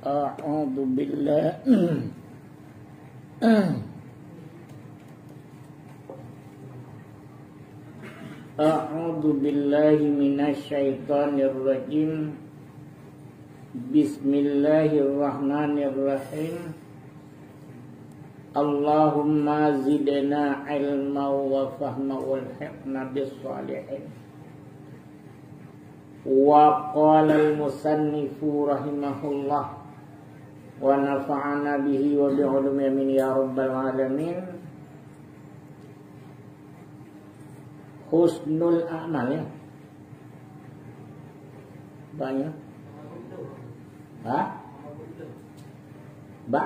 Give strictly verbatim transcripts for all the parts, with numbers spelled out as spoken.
أعوذ بالله أعوذ بالله من الشيطان الرجيم. بسم الله الرحمن الرحيم. اللهم زدنا علما وفهما والحقنا بالصالحين. وقال المصنف رحمه الله ونفعنا به وبعلومه آمين يا رب العالمين. Husnul amal, ya. Banyak. Ha? Ba?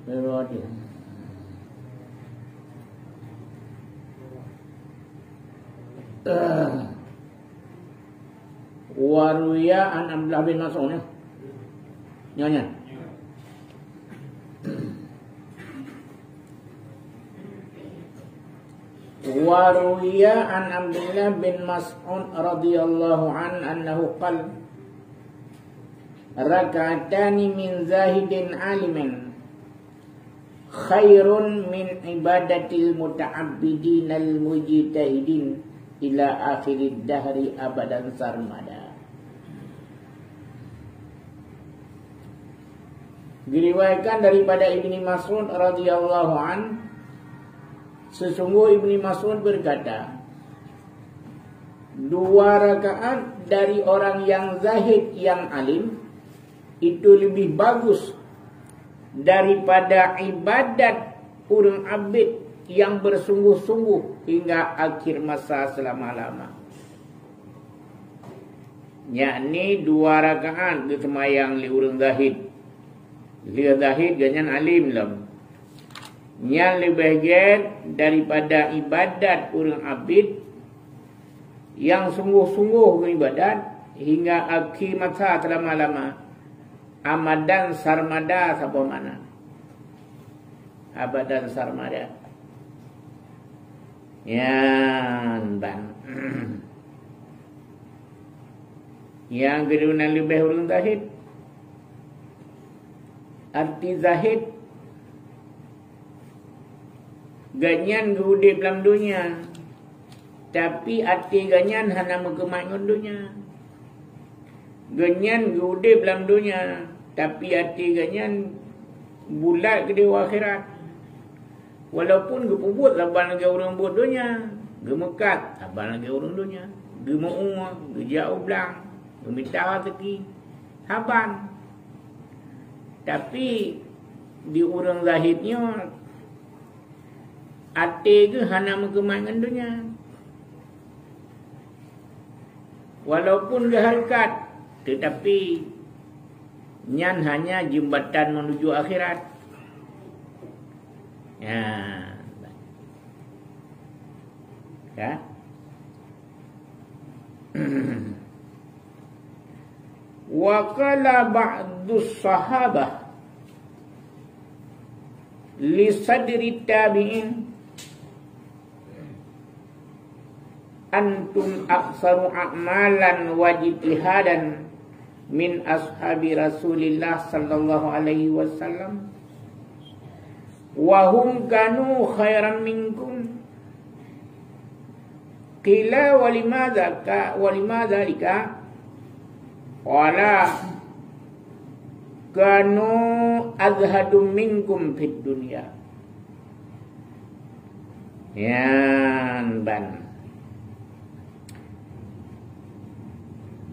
Berarti. Wa ruwiya an Abdullah bin Mas'ud, ya. Nyonya. Wa ruwiya an Abdullah bin Mas'ud radhiyallahu an annahu qala, "Rak'atani min zahidin alimin khairun min ibadatil muta'abbidinal mujtahidin ila akhirid dahri abadan sarmada." Diriwayatkan daripada Ibni Mas'ud radhiyallahu an, sesungguh Ibni Mas'ud berkata, dua rakaat dari orang yang zahid, yang alim, itu lebih bagus daripada ibadat ureuëng abid yang bersungguh-sungguh hingga akhir masa selama-lama. Yakni dua rakaat geuseumayang lé ureuëng zahid. Lé zahid gobnyan alim lom. Nyan leubeh gét daripada ibadat ureuëng abid nyang sunggoh-sunggoh geuibadat hingga akhé masa seulama-lama, abadan sarmada saboh makna. Abadan sarmada. Nyan ban. Nyang keudua na leubeh ureuëng zahid. Arti zahid, gobnyan geuudeb lam donya, tapi até gobnyan hana meukeumat ngon donya. Gobnyan geuudeb lam donya, tapi até gobnyan bulat keudeh u akhirat. Walaupun geupeubuet saban lagée ureuëng buet donya, geumeukat saban lagée ureuëng donya, geumeuue, geujak u blang, geumita raseuki, saban. Tapi di ureuëng zahid nyoe, até geuh hana meukeumat ngon donya. Walaupun geuhareukat, teutapi nyan hanya jeumbatan meunuju akhirat. Ya. Ya. Wa qala ba'dus sahabah li sadri tabi'in, "Antum aktsaru a'malan wa ijtihadan min ashabi Rasulillah sallallahu alaihi wasallam, wa hum kanu khairan minkum." Qila, "Wa lima dzaka, wa lima dzalika?" Qala, "Kanu azhadu minkum fid dunya." Nyan ban.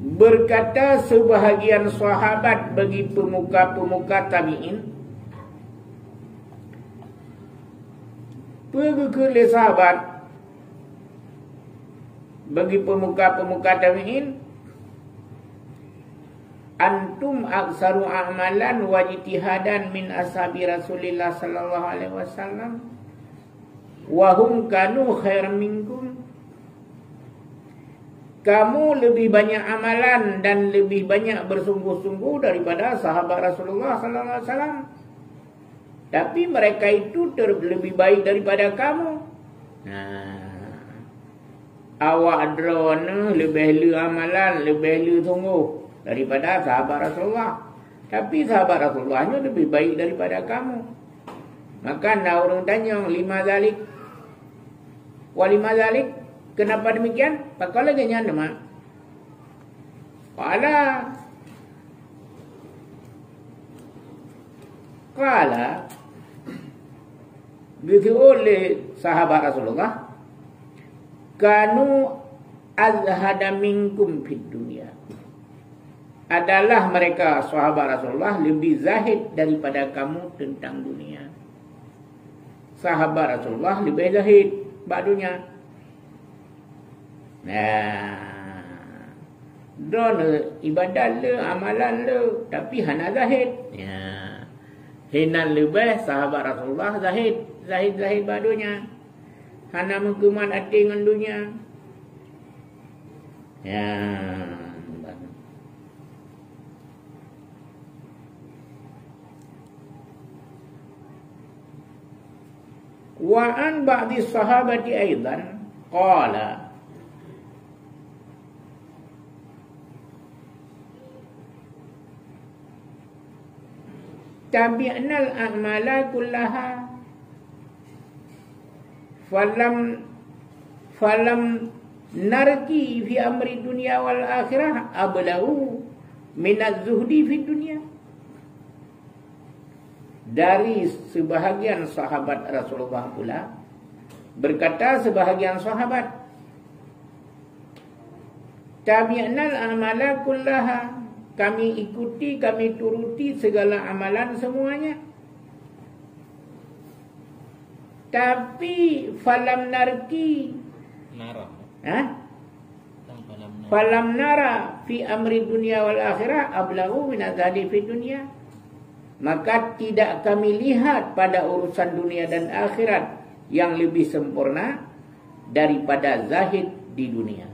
Berkata sebahagian sahabat bagi pemuka-pemuka tabi'in, peue geukheun lé sahabat bagi pemuka-pemuka tabi'in, "Antum aktsaru a'malan wa ijtihadan min ashabi Rasulillah sallallahu alaihi wasallam, wa hum kanu khairan minkum." Kamu lebih banyak amalan dan lebih banyak bersungguh-sungguh daripada sahabat Rasulullah sallallahu alaihi wasallam. Tapi mereka itu ter-, lebih baik daripada kamu. Nah, awak droeneuh leubeh le amalan, leubeh le sunggoh. daripada sahabat Rasulullah. Tapi sahabat Rasulullah nyoe lebih baik daripada kamu. Maka na ureuëng tanyong, "Lima zalik? Wa lima zalik? Kenapa demikian?" Pakon lagée nyan teuma? Qala, qala, geuseuôt lé sahabat Rasulullah, "Kanu azhada minkum fid dunya." Adalah mereka sahabat Rasulullah lebih zahid daripada kamu tentang dunia. Sahabat Rasulullah lebih zahid bak dunia. Nah, droeneuh ibadat le, amalan le, tapi hana zahid. Ya. Hinan leubeh sahabat Rasulullah zahid, zahid-zahid bak dunia. Hana meukumat até ngon dunia. Ya. Wa an ba'di sahabati aidan qala, "Tabi'nal a'mala kullaha, falam, falam narki fi amri dunya wal akhirah ablagu minaz zuhdi fid dunya." Dari sebahagian sahabat Rasulullah pula, berkata sebahagian sahabat, "Tabi'nal a'mala kullaha." Kami ikuti, kami turuti segala amalan semuanya. Tapi falam narki. Nara. Hah? Tang falam nara. Falam nara fi amri dunia wal akhirah ablagu min azhadi fi dunia. Maka tidak kami lihat pada urusan dunia dan akhirat yang lebih sempurna daripada zahid di dunia.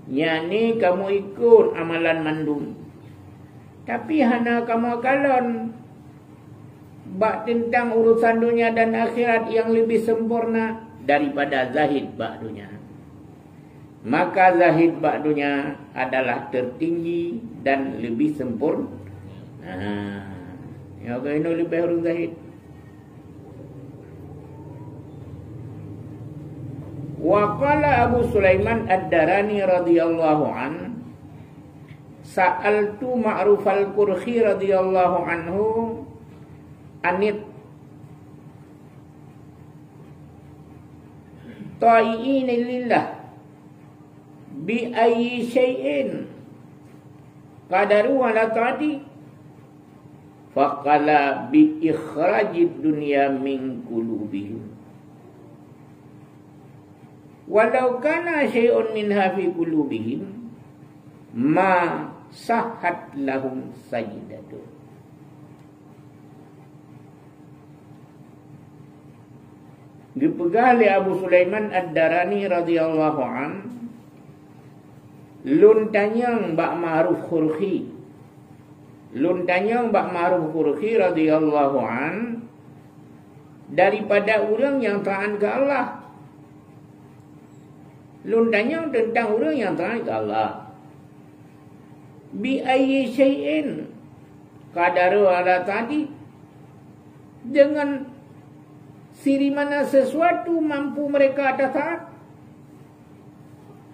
Yakni kamu ikut amalan mandum, tapi hana kamu kalon bak tentang urusan dunia dan akhirat yang lebih sempurna daripada zahid bak dunia. Maka zahid bak dunia adalah tertinggi dan lebih sempurna. Ha. Ya, keunoe leubeh ureuëng zahid. Wa qala Abu Sulaiman Ad-Darani radhiyallahu an, sa'altu Ma'ruf Al-Karkhi radhiyallahu anhu anit ta'iina lillah, "Bi ayyi syai'in qadaru ala ta'ati?" Faqala, "Bi ikhrajid dunya min qulubihim. Walau kana syai'un minha fi qulubihim, ma sahhat lahum sajdatun." Geupeugah lé Abu Sulaiman Ad-Darani radhiyallahu an, "Lôn tanyong bak Ma'ruf Karkhi, lôn tanyong bak Ma'ruf Karkhi radhiyallahu an daripada ureuëng nyang taát keu Allah. Lôn tanyong teuntang ureuëng nyang taát keu Allah. Bi ayyi syai'in qadaru ala ta'ati? Dengan siri mana sesuatu mampu mereka atas taat?"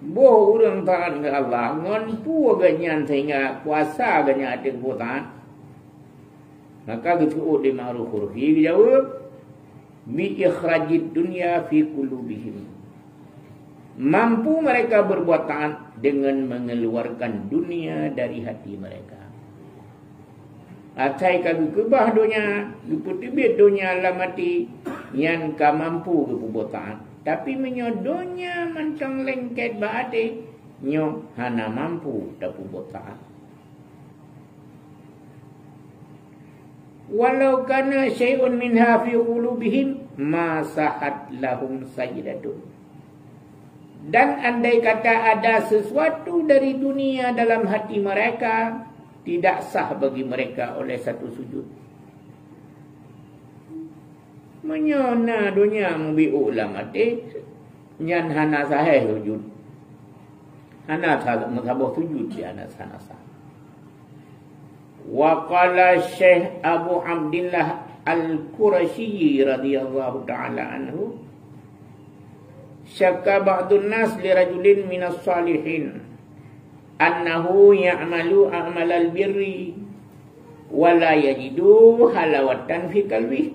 Boh ureuëng taát keu Allah, ngon peue geuhnyan sehingga kuasa geuhnyan ateueh boh taát? Maka geuseuôt lé Ma'ruf Karkhi geujaweueb, "Bi ikhrajid dunya fi qulubihim." Mampu mereka berbuat taat dengan mengeluarkan dunia dari hati mereka. Asai ka geukeubah donya, geupeuteubiet donya lam até, nyan ka mampu geupeubuet taat. Tapi meunyoe donya mantong lengket bak até, nyoe hana mampu tapeubuet taat. "Walau kana syai'un minha fi qulubihim, ma sahhat lahum sajdatun." Dan andai kata ada sesuatu dari dunia dalam hati mereka, tidak sah bagi mereka oleh satu sujud. Meunyoe na donya meubiôk lam até, nyan hana sahé sujud. Hana sa-, saboh sujud di hana sa-, hana sa-. Wa qala Syekh Abu Abdillah Al-Qurasyi radhiyallahu ta'ala anhu, syakka ba'dun nas li rajulin minas salihin annahu ya'malu a'malal birri wa la yajidu halawatan fi qalbih.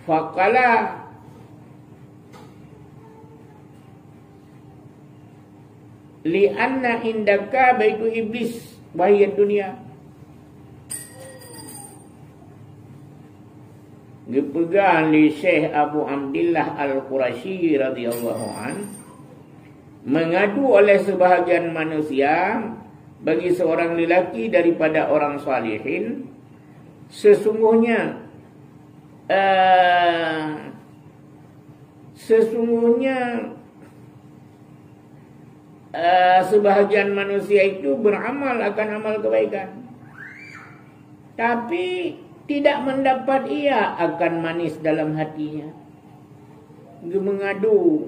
Faqala, "Li anna indaka baitu iblis wa hiya dunya." Geupeugah lé Syekh Abu Abdillah Al-Qurasyi radhiyallahu an, mengadu oleh sebahagian manusia bagi seorang lelaki daripada orang salihin, sesungguhnya, eh, sesungguhnya, eh, sebahagian manusia itu beramal akan amal kebaikan, tapi tidak mendapat ia akan manis dalam hatinya. Geumeungadu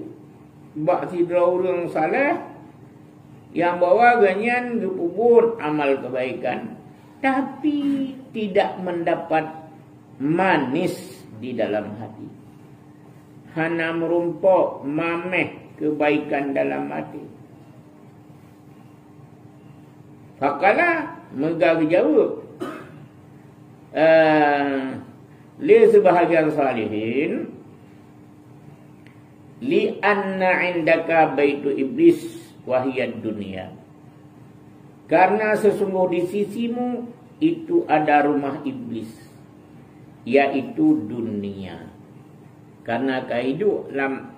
bak sidroe ureuëng saleh nyang bahwa gobnyan geupeubuet amal kebaikan, tapi tidak mendapat manis di dalam hati. Hana meurumpok mameh kebaikan dalam hati. Faqala, meuga geujaweueb, eh, lé seubahagian salihin, "Li anna indaka baitu iblis wa hiya dunya." Karena sesungguh di sisimu itu ada rumah iblis, yaitu dunia. Karena ka hidup lam,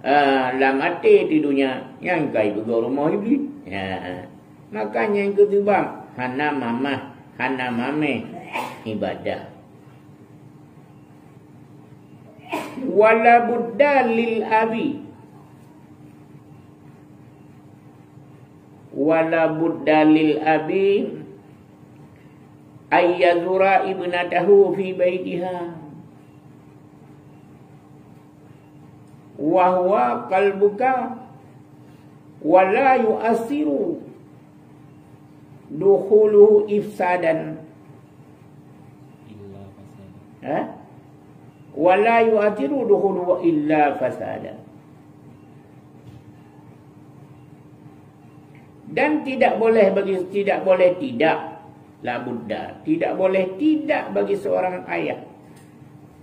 eh, lam até di dunia, nyang ka ipeugöt rumoh iblis. Ya. Maka nyang keu sebab hana mamah, hana mameh ibadah. Wala budda lil abi. Wala budda lil abi ayyazura ibnatahu fi baitiha. Wa huwa qalbuka wa la yu'assiru dukhuluhu ifsadan. Illa fasada. Ha? Wa la yu'assiru dukhuluhu illa fasada. Dan tidak boleh bagi, tidak boleh tidak, la budda, tidak boleh tidak bagi seorang ayah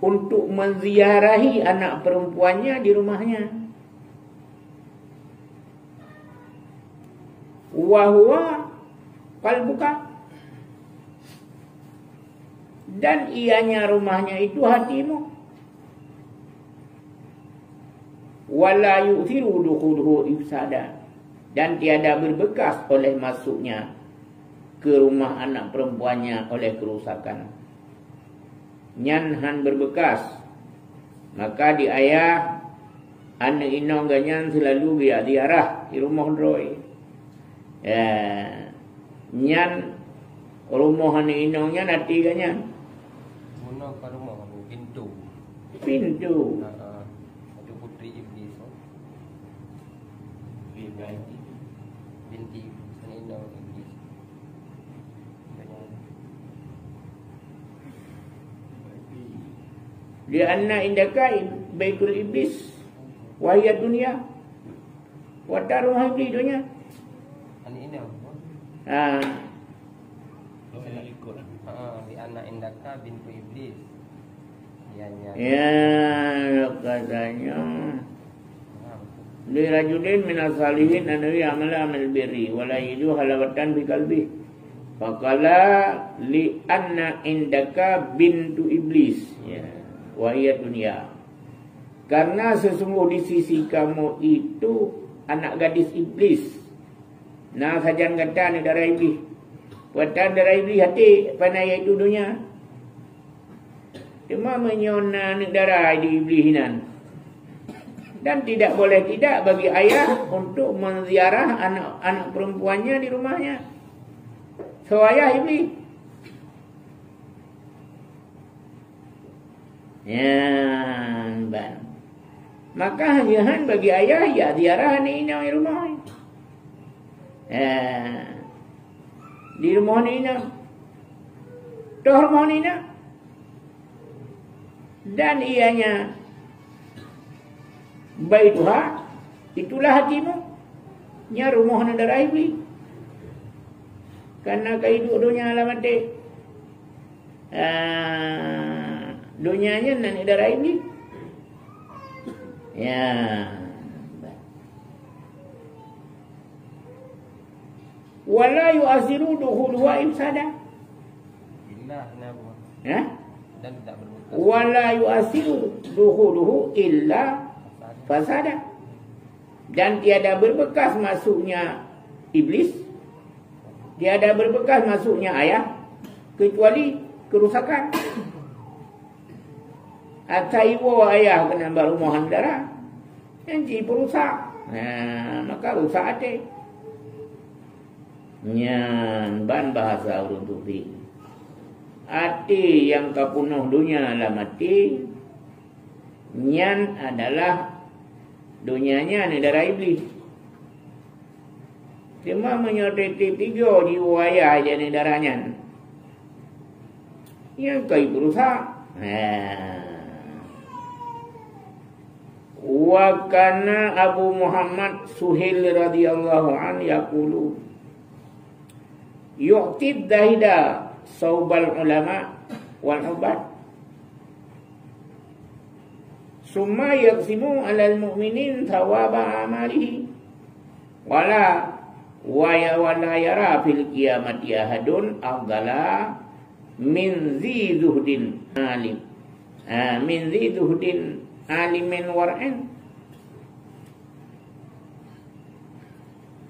untuk menziarahi anak perempuannya di rumahnya. Wa huwa qalbuka. Dan ianya rumahnya itu hatimu. Wa la yu'thiru dukhuluhu ifsada. Dan tiada berbekas oleh masuknya ke rumah anak perempuannya oleh kerusakan. Nyan han berbekas. Maka di ayah, aneuk inong geuh nyan seulalu geujak ziarah di rumoh droe. Ya, nyan rumoh aneuk inong nyan até geuh nyan. Bunoe ka rumoh, pintu. Pintu. Ha, ha. Itu putri iblis. Binti. Binti aneuk inong iblis. Li anna indaka baitul iblis wa hiya dunya. Wa taruh di dunia. Aneuk inong. Ha. Ha, li anna indaka bintu iblis. Ya, ya. Ya, katanya. Li rajulin minas salihin an ya'mala amal birri wa la yajidu halawatan fi qalbi. Faqala li anna indaka bintu iblis. Ya. Wa hiya dunya. Karena sesungguh di sisi kamu itu anak gadis iblis. Na sajan gata aneuk dara iblis. Gata aneuk dara iblis até, pana yaitu dunia. Teuma meunyoe na aneuk dara di iblis inan, dan tidak boleh tidak bagi ayah untuk menziarah anak-anak perempuannya di rumahnya. Soe ayah iblis? Nyan ban. Maka hanya han bagi ayah ya ziarah aneuk inong di rumah. Eh, di rumoh nina. Toh rumoh nina. Dan ianya baituha, itulah hatimu. Nyan rumoh aneuk dara Iblis. Karena ka iduek donya lam até. Ah, donya nyan aneuk dara Iblis. Ya. Wala yu'asiru dukhuluha ifsada. Illa, kenapa? Ya? Dan tidak berbekas. Wala yu'asiru dukhuluhu illa fasada. Dan tiada berbekas masuknya iblis, tiada berbekas masuknya ayah, kecuali kerusakan. Ata iwoe ayah keunan bak rumoh aneuk dara, nyan jih peurusak. Nah, maka rusak até. Nyan ban bahasa ureuëng sufi. Até nyang ka peunoh donya lam até, nyan adalah donya nyan dara Iblis. Teuma meunyoe tieb-tieb tiga jiwoe ayah di aneuk dara nyan, nyan ka jipeurusak. Ha. Wa kana Abu Muhammad Suhail radhiyallahu anhu yaqulu, "Yu'ti zahida saubal ulama wal ubad." Summa yaqsimu alal mu'minin thawaba amalihi. Wala, wa ya, wala yara fil qiyamati ahadun afdala min zi zuhdin alim. Ah, min zi zuhdin alimin war'in.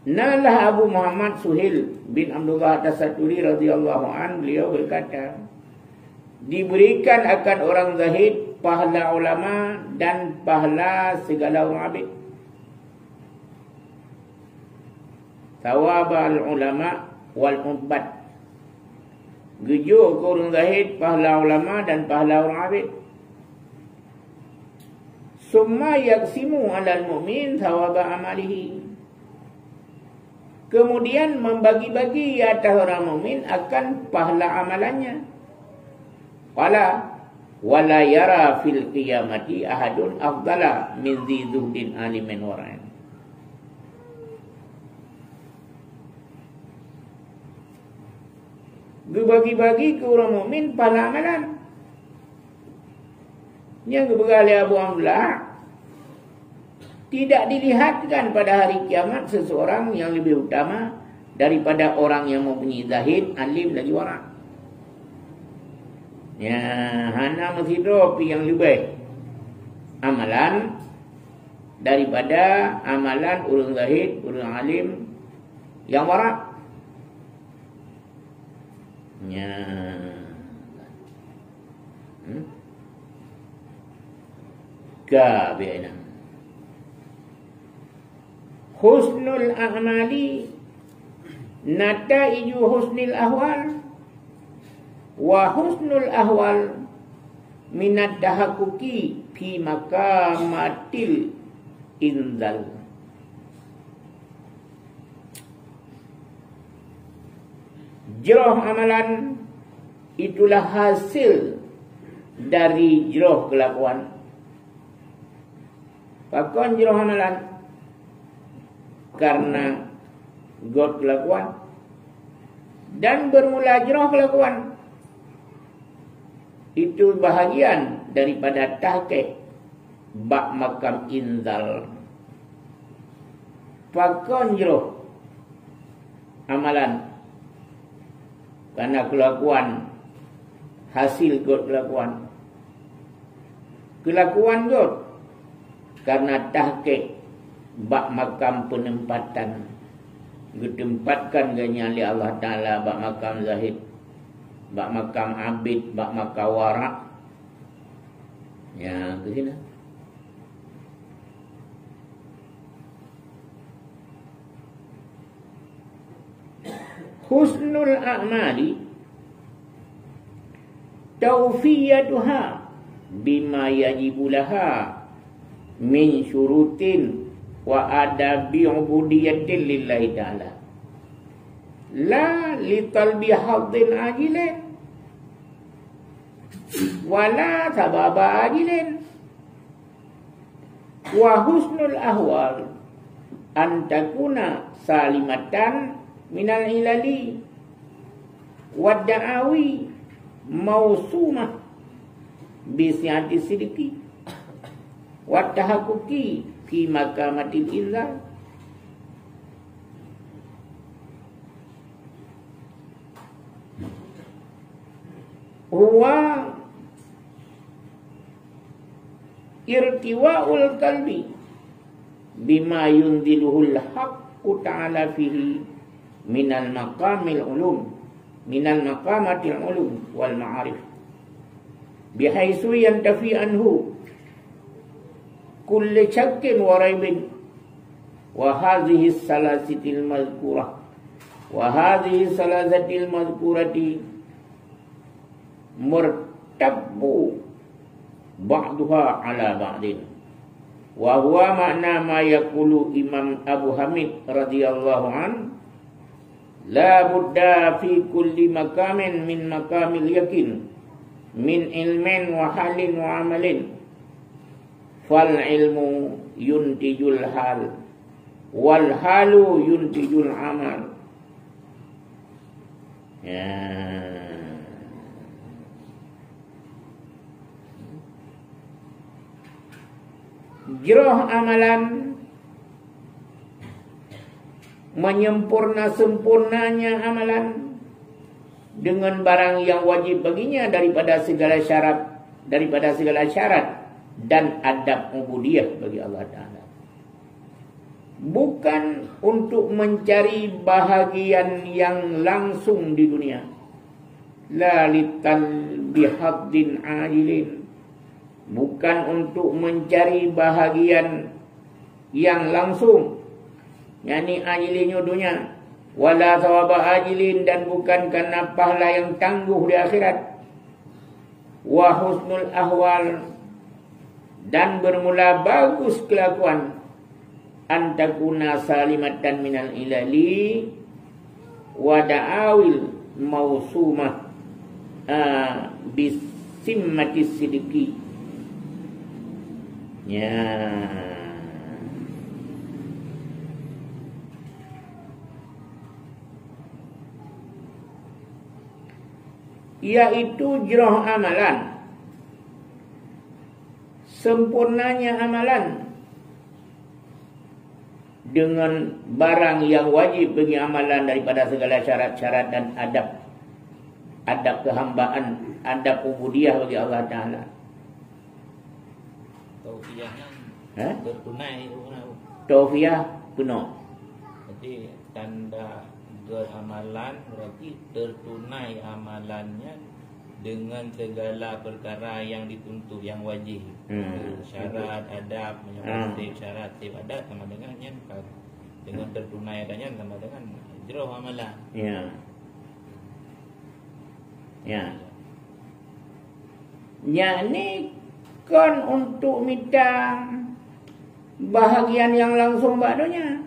Nalah Abu Muhammad Suhail bin Abdullah Tasaturi radhiyallahu anhu, beliau berkata, diberikan akan orang zahid pahala ulama dan pahala segala orang abid. Thawabal ulama wal ubad. Geujok keu ureuëng zahid pahala ulama dan pahala ureuëng abid. Summa yaqsimu alal mu'min thawaba amalihi. Kemudian membagi-bagi di atas orang mukmin akan pahala amalannya. Qala, "Wala yara fil qiyamati ahadun afdala min zi zuhdin alimin wara'in." Geubagi-bagi keu ureuëng mukmin pahala amalan. Nyang geupeugah lé Abu Abdullah, tidak dilihatkan pada hari kiamat seseorang yang lebih utama daripada orang yang mempunyai zahid, alim lagi wara. Ya, hana meusidroe pih nyang leubeh amalan daripada amalan ureuëng zahid, ureuëng alim nyang wara. Nya. Hmm? Ka bi'na. Husnul a'mali nataiju husnil ahwal. Wa husnul ahwal minat tahaqquqi fi maqamatil inzal. Jroh amalan itulah hasil dari jroh keulakuan. Pakon jroh amalan? Karena göt keulakuan. Dan bermula jroh keulakuan. Itu bahagian daripada tahqiq bak makam inzal. Pakon jroh amalan? Karena keulakuan hasil göt keulakuan. Keulakuan göt karena tahqiq bak makam peuneumpatan. Geuteumpatkan geuhnyan lé Allah Taala bak makam zahid, bak makam abid, bak makam wara'. Ya, keu sinan. Husnul a'mali tawfiyatuha bima yajibu laha min syurutin wa adabi ubudiyatin lillahi ta'ala. La li talbi haddin ajilin, wala sababa ajilin. Wa husnul ahwal an takuna salimatan minal ilali, wa da'awi mausumah bi si'ati sidqi, wa tahaqquqi fi maqamatil inzal. Huwa irtiwaul qalbi bima yunziluhul haqqu ta'ala fihi minal maqamil ulum, minal maqamatil ulum wal ma'arif, bihaitsu yantafi anhu kullu syakkin wa raibin. Wa hadhihi salasatil mazkurah, wa hadhihi salasatil mazkurati murtabbu ba'duha ala ba'din. Wa huwa ma'na ma yaqulu Imam Abu Hamid radhiyallahu an, la budda fi kulli maqamin min maqamil yakin, min ilmin wa halin wa amalin. Fal ilmu yuntijul hal, wal halu yuntijul amal. Ya. Jroh amalan, menyempurna-sempurnanya amalan dengan barang yang wajib baginya daripada segala syarat, daripada segala syarat dan adab ubudiyah bagi Allah Ta'ala. Bukan untuk mencari bahagian yang langsung di dunia. La litalbi haddin ajilin. Bukan untuk mencari bahagian yang langsung, yakni ajilin nyoe dunia, wala sawaba ajilin, dan bukan karena pahala yang tangguh di akhirat. Wa husnul ahwal, dan bermula bagus kelakuan, an takuna salimatan minal ilali, wa da'awil mausumah, ah, bisimmatis sidiki. Ya. Yaitu jroh amalan, sempurnanya amalan, dengan barang yang wajib bagi amalan daripada segala syarat-syarat dan adab, adab kehambaan, adab ubudiyah bagi Allah Ta'ala. Taufiah nyan, ha? Tertunai. Taufiah peunoh. Jadi tanda geuamalan berarti tertunai amalannya dengan segala perkara yang dituntut, yang wajib. Hmm. Syarat, adab, meunyoe syarat, adab sama dengan nyan kan. Dengan tertunai nyan sama dengan jroh amalan. Ya. Ya. Nyan ni kon untuk mita bahagian yang langsung bak donya.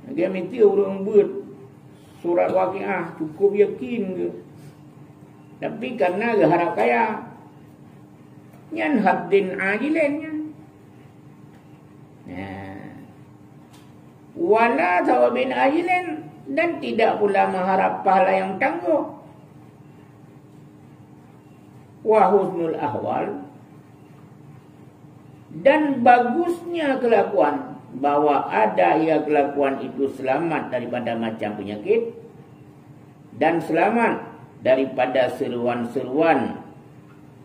Lagèe mita ureueng beuet surat Waqiah, cukup yakin geuh. Tapi karena geuharap kaya, nyan haddin ajilin nyan. Nah. Wala thawabin ajilin, dan tidak pula mengharap pahala yang tangguh. Wa husnul ahwal, dan bagusnya kelakuan, bahwa ada ia kelakuan itu selamat daripada macam penyakit dan selamat daripada seruan-seruan,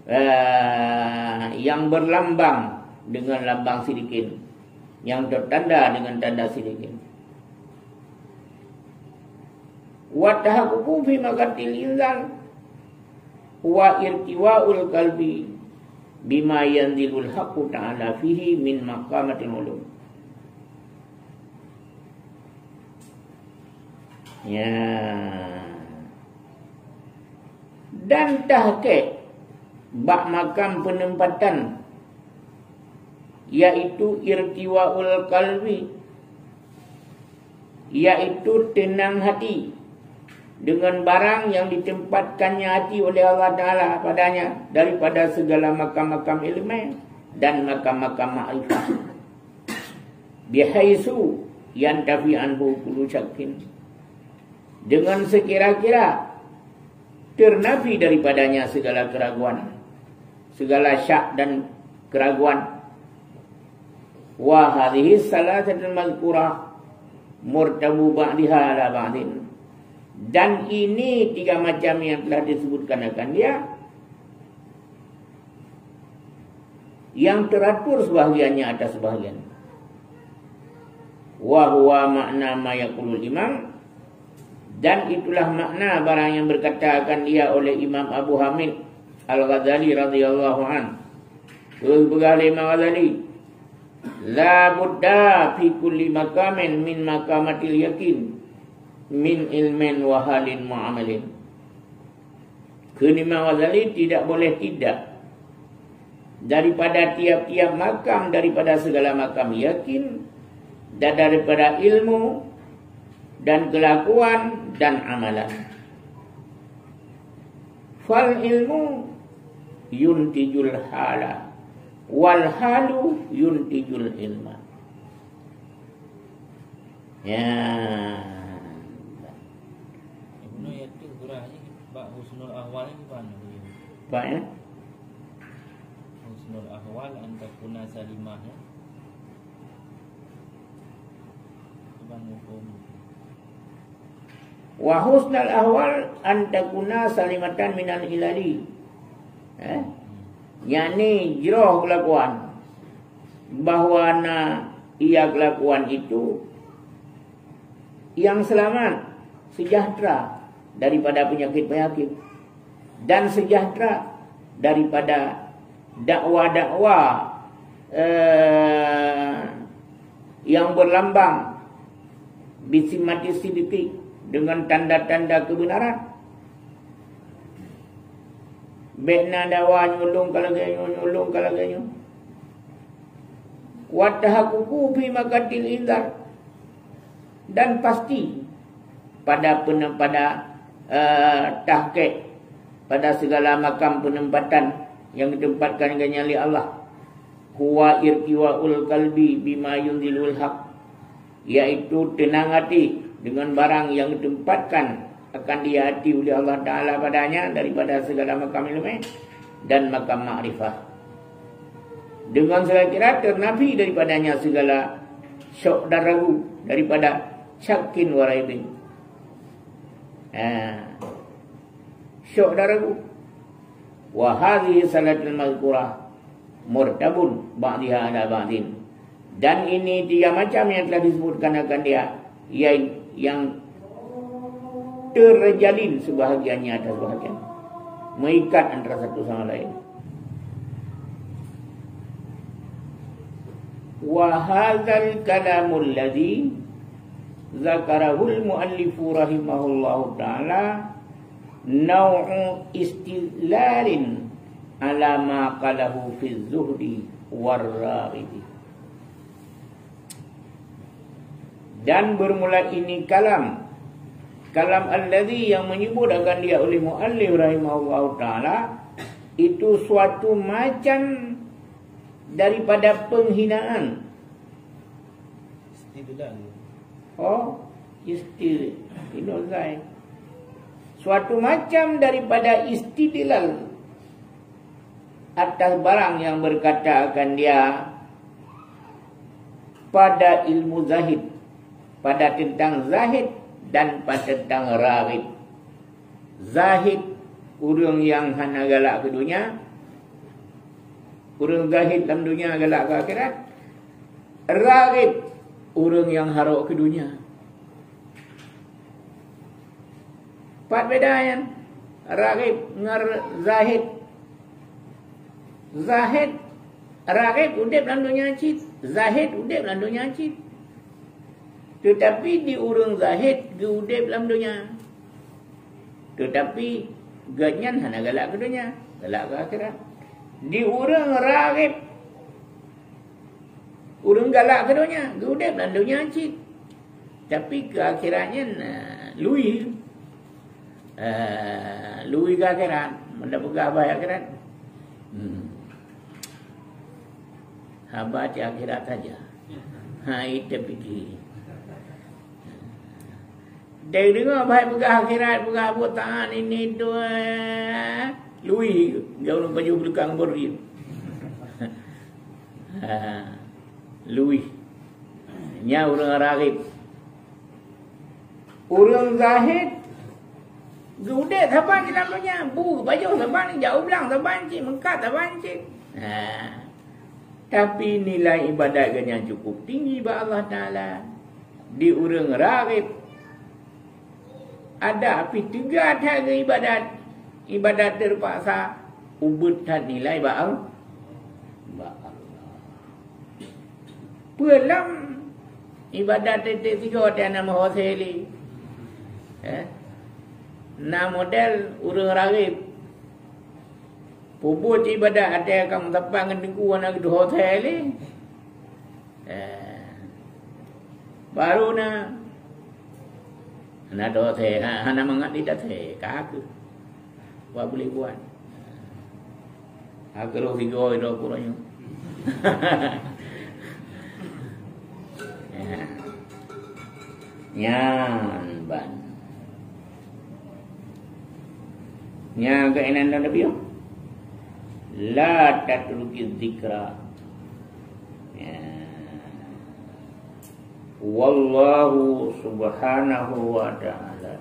eh, yang berlambang dengan lambang sidikin, yang tertanda dengan tanda sidikin. Wa tahaqququ fi maqamatil inzal, wa irtiwaul qalbi bima yanzilul haqqu ta'ala fihi min maqamatil ulum. Ya. Dan tahqiq bak makam penempatan, yaitu irtiwaul qalbi, yaitu teunang hati dengan barang yang ditempatkannya hati oleh Allah Taala padanya daripada segala macam-macam ileumèe dan macam-macam makrifah. Bihaitsu yantafi anhu kullu syakkin, dengan sekira-kira ternafi daripadanya segala keraguan, segala syak dan keraguan. Wa hadhihi tsalatsatul mazkurah murtabu ba'diha ala ba'din. Dan ini tiga macam yang telah disebutkan akan dia, yang teratur sebahagiannya atas sebahagian. Wa huwa makna ma yaqulul imam, dan itulah makna barang yang berkata akan dia oleh Imam Abu Hamid Al-Ghazali radhiyallahu an. Terus peugah lé Imam Ghazali, "La budda fi kulli maqamin min maqamatil yakin min ilmin wa halin mu'amalin." Kheun Imam Ghazali, tidak boleh tidak, daripada tiap-tiap makam, daripada segala makam yakin, dan daripada ilmu, dan kelakuan, dan amalan. Fal ilmu yuntijul hala, wal halu yuntijul ilma. Ya. Ibnu Yatim surah ni bak husnul ahwal ni bukan? Bak, ya? Husnul ahwal an takuna salimah, ya. Bukan hukum. Wa husnul ahwal an takuna salimatan minal ilali. Eh? Yakni jroh kelakuan, bahwa na ia kelakuan itu yang selamat, sejahtera daripada penyakit-penyakit, dan sejahtera daripada dakwa-dakwa, eh, yang berlambang bisimati sidiki, dengan tanda-tanda kebenaran. Bèk na dakwa nyoe lôn ka lagèe nyoe, nyoe lôn ka lagèe nyoe. Wa tahaqququ fi maqatil inzar, dan pasti pada pene-, pada, eh, tahqiq, pada segala macam penempatan yang ditempatkan dengannya oleh Allah. Huwa irtiwaul qalbi bima yunzilul haq, yaitu tenang hati dengan barang yang ditempatkan akan dia hati oleh Allah Taala padanya daripada segala macam ilmu dan macam makrifah. Dengan segala kira ternafi daripadanya segala syok dan ragu, daripada syakkin wa raibin. Ha. Syok dan ragu. Wa hadhihi salatul mazkurah murtabun ba'diha ala ba'din. Dan ini tiga macam yang telah disebutkan akan dia, yang, yang terjalin sebahagiannya atas sebahagian, meikat antara satu sama lain. Wa hadzal kalamul ladzi dzakarahul muallifu rahimahullahu taala nau'u istidlalin ala ma qalahu fi zuhdi war raghib. Dan bermula ini kalam, kalam alladzi yang menyebut akan dia oleh muallif rahimahullahu taala, itu suatu macam daripada penghinaan. Istidlal. Oh, isti-, inuzai. Suatu macam daripada istidlal atas barang yang berkata akan dia pada ilmu zahid, pada tentang zahid dan pada tentang raghib. Zahid, ureuëng nyang hana galak keu donya. Ureuëng zahid lam donya galak keu akhirat. Raghib, ureuëng nyang harok keu donya. Pat beda nyan? Raghib ngon zahid. Zahid, raghib udeb lam donya cit. Zahid udeb lam donya cit. Teutapi di ureuëng zahid geuudeb lam donya. Teutapi gobnyan hana galak keu donya, galak keu akhirat. Di ureuëng raghib, ureuëng galak keu donya, geuudeb lam donya cit. Tapi keu akhirat nyan, eh, lui. Eh, lui keu akhirat. Meunan peugah bahai akhirat. Hmm. Haba cit akhirat saja. Ha, itu pikir. Dari dengar bahai peugah akhirat, peugah butaan ini tu, eh, lui. Gaul baju belukang beri. Ha, lui. Nyan ureuëng raghib. Ureuëng zahid, geuudeb saban di lam donya, bu geupajoh saban, jak u blang saban cit, meukat saban cit. Ha. Tapi nilai ibadat geuh nyan cukup tinggi bak Allah Taala. Di ureuëng raghib, ada pih teuga that geuh ibadat, ibadat teupaksa, ubit that nilai bak Allah. Bak Allah. Peue lom ibadat tieb-tieb sigoe teuh na meuhôi lé. Eh? Na model ureuëng raghib. Peubuet ibadat até ka meusapat ngon teungku hana geudeuh hôi lé. Eh. Baru na. Hana deuh hôi, ha-, hana mangat di dasé, ka keuh. Wah boleh buat. Aku rôh sigoe droe kurang nyoe. Ya. Nyan ban. Nyan keunan Nabi. La tatruki dzikra. Ya. Wallahu subhanahu wa ta'ala